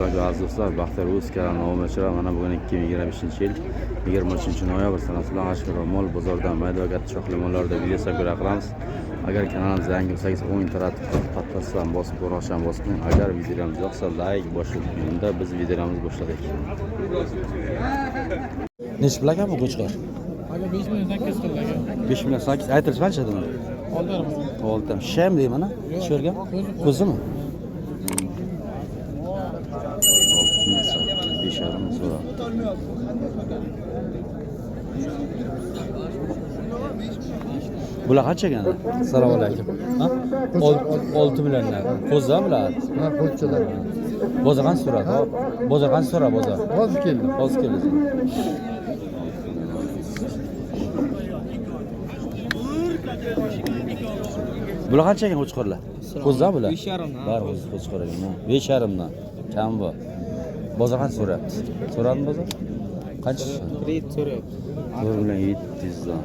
Aziz do'stlar, Baxtiyor O'z kanalining obunachilar, mana bugun 2025-yil 23 noyabr sanasi bilan G'ashqirov mol bozoridan mayda va katta shoxli mollarda video ko'ra qilamiz. Agar kanalimizga yangi bo'lsangiz, o'ng taraf pattasidan bosib, qo'ng'iroqchani bosib qo'ying. Agar videolarimiz yoqsa, like bosib, unda biz videolarimizni boshladik. Nechi pul ekan bu qo'chqor? Aka, 5 million 8 qildi, aka. 5 million 8 aytilishi qancha edi? 6,5. 6. Shisha deyman, ha? Tushirgan? Qo'zimi? 6 8, 5,5 so'rab. Bular qancha ekan? Assalomu alaykum. Ha? 6 milliondan. Qo'zi bular? Ha, qo'zchalar. Bozor qancha so'radi? Bozor qancha so'radi bozor? Hozir keldim. Hozir keldi. Bular qancha ekan qo'chqorlar? Qo'zi bular? 5,5 dan. Bari qo'zi qo'chqor ekan. Ha. 5,5 dan. Kam bu. Bozor qancha so'rayapti? So'radimi bozor? Qancha? Kredit so'rayapti. 4 million 700 dan.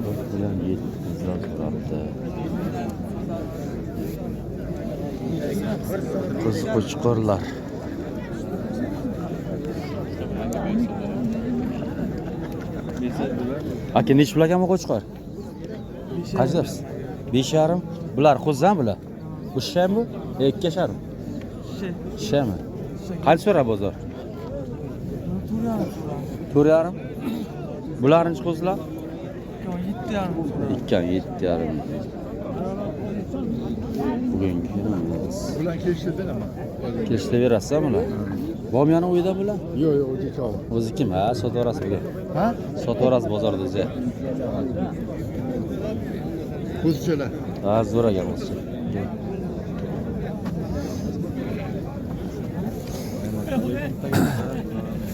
4 million 700 dan so'rabdi. Qo'zi qo'chqorlar. Aka, nechi pul ekan bu qo'chqor? Qancha deyapsiz? 5,5. Bular qo'zami bular? Bu shishami bu? Ikki yarim. Shishami? Qancha so'rab bozor? 4,5. Bularninchi qo'zilar? 7,5. Ikki 7,5. Bugungi Bular kelishtirdi ama. Kelishda berasiz bular? Bormi yana uyda bular? Yo'q, yo'q, o'zi ikkovi. O'zi kim? Ha, sotaverasiz bugun. Ha? Sotaverasiz bozorda o'zi. Qo'zchalar. Ha, zo'r ekan o'zi.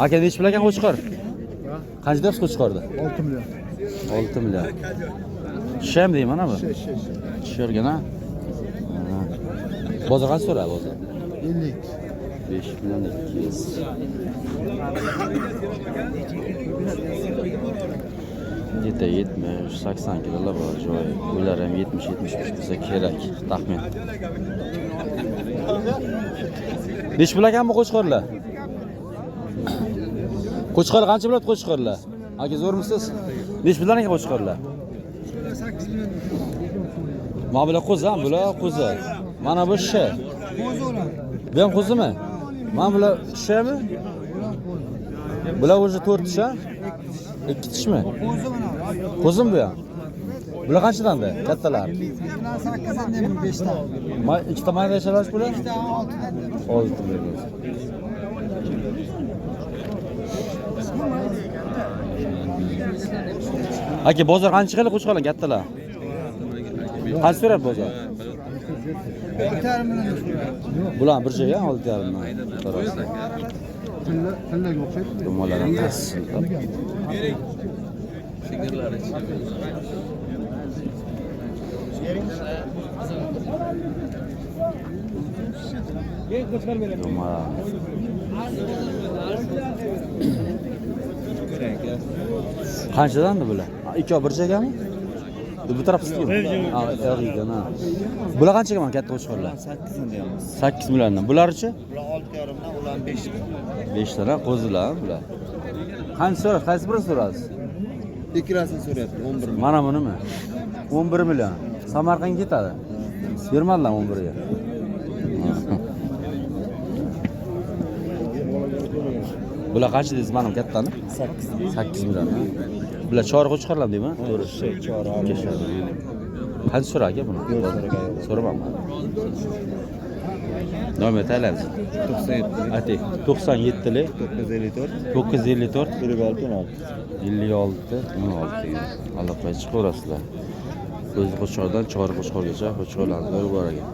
Aka, nechi pul ekan qo'chqor? Qancha deyapsiz qo'chqorni? 6 million. 6 million. Shisham deyman bu. Şiş, şiş. Tushirgan ha? Ha. Bozor qancha so'radi bozor? 50. 5 million 200. Где-то 70, 80 kilolar bor joyi. Ular ham 70, 75 bo'lsa kerak, taxmin. Nechi pul ekan bu qo'chqorlar? Qo'chqor qancha bo'ladi qo'chqorlar? Aka, zo'rmisiz? Nechi puldan ekan qo'chqorlar? Mana bular qo'zi, ha, bular qo'zi. Mana bu shisha. Bu ham qo'zimi? Mana bular shishami? Bular уже 4 tish, ha? 2 tishmi? Qo'zimi bu ham? Bular qanchadan-da? Kattalar. 8'dan dedim 5'ten. Ma ikkita mayda ishlash bular? 2'den 6'dan dedim. 6 million. Aka, bozor qancha qilib qo'chqorlar kattalar? Qancha so'rayapti bozor? 6,5 milyon so'rayapti. Bular bir joyga 6,5 dan. Tilla, tillaga o'xshaydi. Dumalar ham past. Duma. Qanchadan bular? Ikkovi bir joygami? Bu taraf sizniki? Ha, ekan, ha. Bular qanchaga mana katta qo'chqorlar? 8'dan deyamiz. 8 milliondan. Bularchi? Bular 6,5'dan, ular 5. 5 tana qo'zilar bular. Qancha so'rasiz? Qaysi birini so'rasiz? Ikkilasini so'rayapti 11 million. Mana bunimi? 11 million. Samarqandga ketadi. Bermadilar 11 ga. Bular qancha dedingiz mana bu kattani? 8. 8 million. Ha? Bular chori qo'chqorlar deymi? To'g'ri. Chori. Qancha so'ra aka buni? So'ramanmi? Nomer taylaymiz. 97 Ayting. 97lik 954 954 56 16. 56 16. Aloqaga chiqaverasizlar. Ko'zi qo'chqordan chori qo'chqorgacha qo'chqorlarni zo'r bor ekan.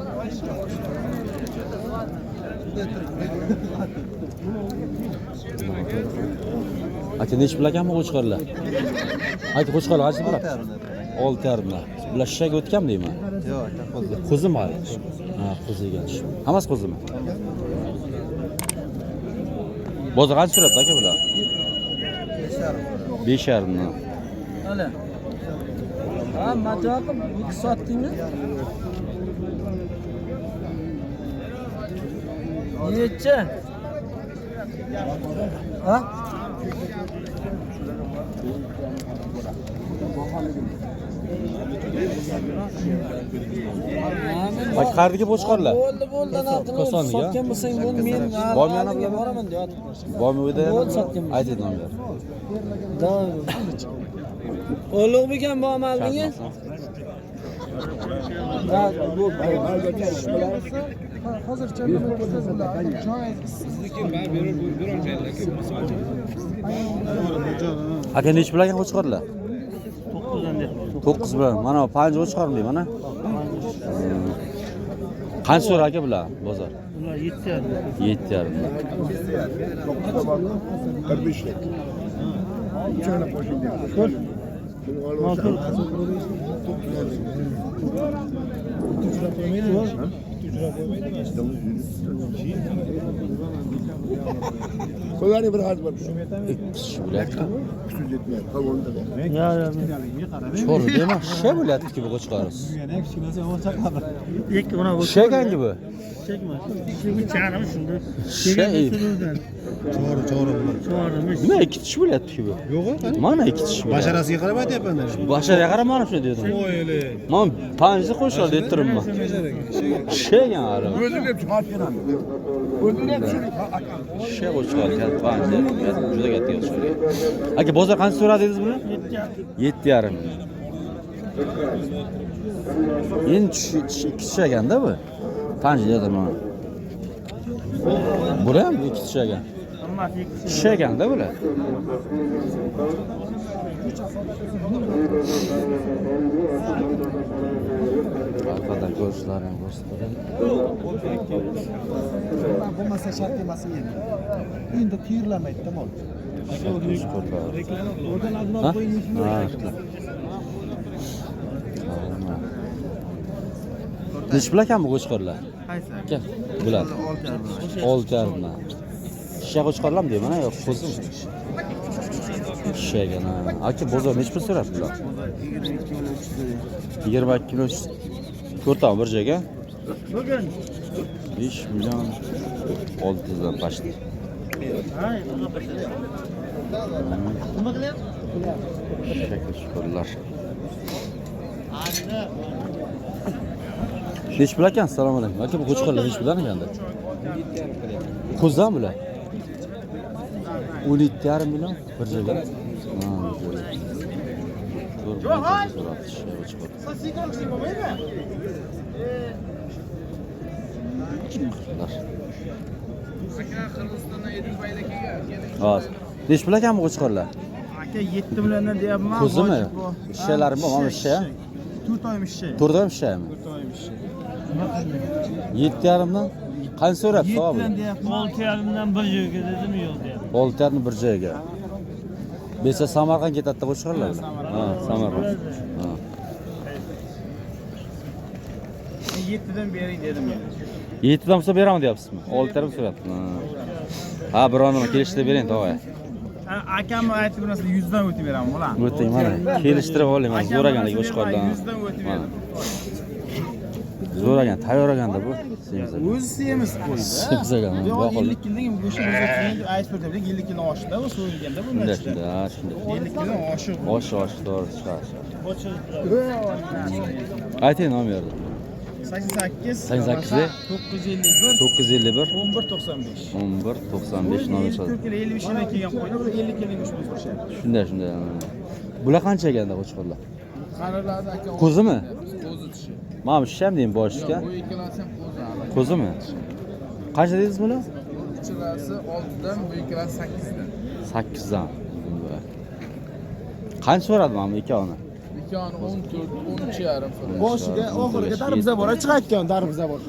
Aka, nechi pul ekan bu qo'chqorlar? Aka, qo'chqorlar qancha bo'ladi? 6,5 dan. Bular shishaga o'tganmi deyman? Yo'q, aka, qo'zi. Qo'zimi hali? Ha, qo'zi ekan. Hammasi qo'zimi? Bozor qancha so'rabdi aka bular? 5,5 dan. Hali. Ha, matyoqi bu sotdingmi? Necha? Ha? Bak qayerdagi qo'chqorlar? Bo'ldi, bo'ldi, Kosonlik, ha? Sotgan bo'lsang bo'ldi, men Bormi yana oldinga bular? boraman deyapti. Bormi uyda? Bo'ldi, sotgan bo'lsang. Ayting nomer. Da. Ulug'bek ham bormi oldinga? Da, bu Hozircha nima qilsangiz bo'ladi. Aka nechi pul ekan qo'chqorlar? 9 bilan. Mana 5 qo'chqormi mana? Qancha so'ra aka bular bozor? Ular 7,5. 7,5. 45lik. Uchala qo'shildi. Qo'yari bir haz bor. 2 kishi bo'lyapti. Kuchi yetmaydi. Qolganda. Ya ya. Cho'ri deyman, shisha bo'lyapti-ki bu qo'chqoringiz. Ikki buna bu. Shisha ekanki bu. Çekme. Şimdi çağırmış şimdi. Shisha. To'g'ri, to'g'ri bular. Çağırmış. Nima ikki tish bo'lyapti-ki bu? Yo'q, Mana ikki tish bo'lyapti. Basharasiga qarab aytyapman. Basharaga qarab mana shuni dedim. Man panjni qo'shildi deb turibman. Shisha ekan hali. O'zini chiqarib kelaman. O'zini tushirib. Shisha qo'chqor katta panj juda katta qo'chqor. Aka bozor qancha so'radingiz buni? 7,5. Endi ikki tish ekanda bu. Panj dedim mana. Bular ham ikki tish ekan. Shisha ekanda bular. Orqadan ko'rishlarini ham ko'rsatib. Bo'lmasa shart emas endi. Endi tiyirlamaydi mol. Ha? Ha. Nechi pul ekan bu qo'chqorlar? Qaysi? Aka, bular. 6,5. Shisha qo'chqorlarmi deyman, yo'q, qo'zimi? Shisha ekan, ha. Aka, bozor nechi pul so'rabdi bular? 22 million to'rttavi bir joyga? Bugün. 5 million 600 dan pashti. Nima qilyapsiz? Shisha qo'chqorlar. Nechi pul ekan? Assalomu alaykum. Aka, bu qo'chqorlar nechi puldan ekanda? Qo'zdan bular? 17,5 million bir joyga. Ha, bir joyga. To'rt million so'rabdi shisha qo'chqor. Hozir. Nechi pul ekan bu qo'chqorlar? Aka 7 milliondan deyapman. Qo'zimi? Shishalari bor, mana shisha. 4 oymi shisha. 4 oymi shishami? 4 oymi shisha. 7,5 dan qancha so'rabdi savobi? 6,5dan bir joyga dedim, yo'q deyapti. 6,5 bir joyga. Besa Samarqand ketadi qo'chqorlar. Ha, Samarqand. Ha. 7dan bering dedim men. 7dan bo'lsa beraman deyapsizmi? 6,5 so'rabdi. Ha, biron nima kelishtirib bering, tog'a. Akam aytib bir narsa 100 dan o'tib beraman, bo'ladimi? O'ting mana, kelishtirib oling, mana zo'r ekanlik qo'chqorlar. 100 dan o'tib beraman. Zo'r ekan, tayyor ekanda bu. Semiz ekan. O'zi semiz qo'ydi. Semiz ekan, Bu boqildi. 50 kildan go'shti 130 aytib berdim, 50 kilo oshda bu so'yilganda bundan Shunday, ichida. shunday, ha, shunday. 50 kilo oshiq. Osh, osh, to'g'ri chiqadi. Ayting nomerni. 88 88 951 951 11 95. 11 95 nomer 4 kilo 55 dan kelgan qo'ylar, bu 50 kilo go'sht bo'lsa o'xshaydi. Shunday, shunday. Bular qancha ekanda qo'chqorlar? Qarilarni aka Qo'zimi? Qo'zi tishi. Mana bu shisha ham deyim boshga. Bu ikkalasi ham qo'zi hali. Qo'zimi? Qancha dedingiz bular? Uchalasi 6dan, bu ikkalasi 8dan. 8dan. Qancha so'radi mana bu ikkovini? Ikkovini 14, 13,5 so'radi. Boshiga oxiriga darbiza bor, chiqayotgan darbiza bor.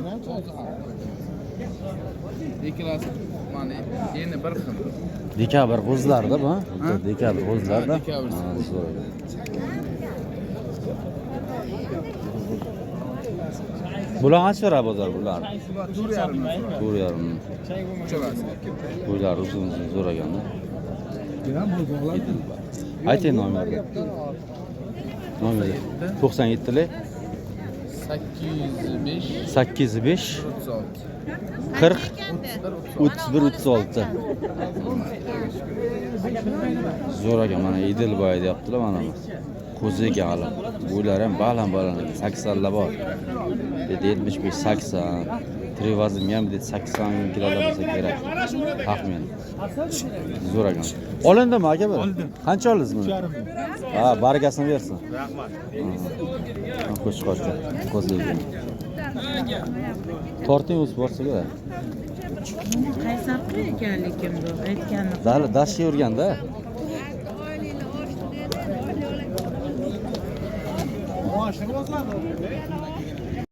Ikkalasi mana endi bir xil. Dekabr qo'zilarda bu, ha? Dekabr qo'zilarda. Dekabr. Ha, zo'r. Bular qancha so'radi bozor bular? 4,5 so'radi. 4,5. Uchalasi. Qo'ylar uzun uzun zo'r ekanda. Ayting nomerni. Nomerni. 97 lik 805 805 36. 40 31 36. Zo'r ekan, mana Edilboy deyaptilar mana bu. Qo'zi ekan hali. Bo'ylari ham baland baland ekan. 80 lar bor. Dedi 75 80. Trivazim ham dedi 80 kilolar bo'lsa kerak. Taxmin. Zo'r ekan. Olindimi aka bu? Qancha oldingiz buni? Ha, barakasini bersin. Rahmat. Qo'chqorcha qo'zi ekan. Torting o'zi borsa kerak. Qaysi haqqi ekan lekin bu aytgani. Dal dashga yurganda.